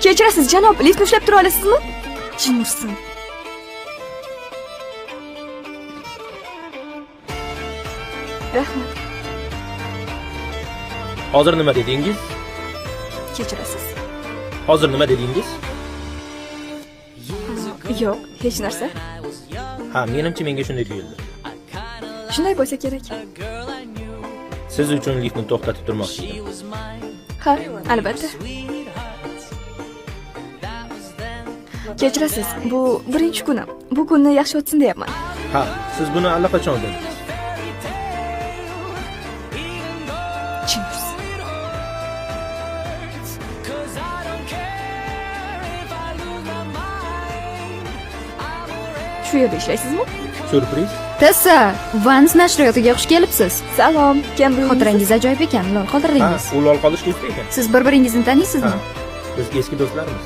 Kechirasiz, janob, liftni ushlab tura olasizmi? Jin ursin. Rahmat. Hozir nima dedingiz? Kechirasiz. Hozir nima dedingiz? Yo'q, hech narsa. Ha, menimcha menga shunday tuyuldi. Shunday bo'lsa kerak. Siz uchun liftni to'xtatib turmoqchi edim. Ha, albatta. Kechirasiz, bu birinchi kunim. Bu kunni yaxshi o'tsin deyapman. Ha, siz buni allaqachon o'rgandingiz. Jin ursin. Shu yerda ishlaysizmi? Syurpriz? Tessa, Vans nashriyotiga xush kelibsiz. Salom, kim bu? Xotirangiz ajoyib ekan, lol Ha, qoldirdingiz. u lol qolishga usta ekan. Siz bir-biringizni Ha, taniysizmi? biz eski do'stlarmiz.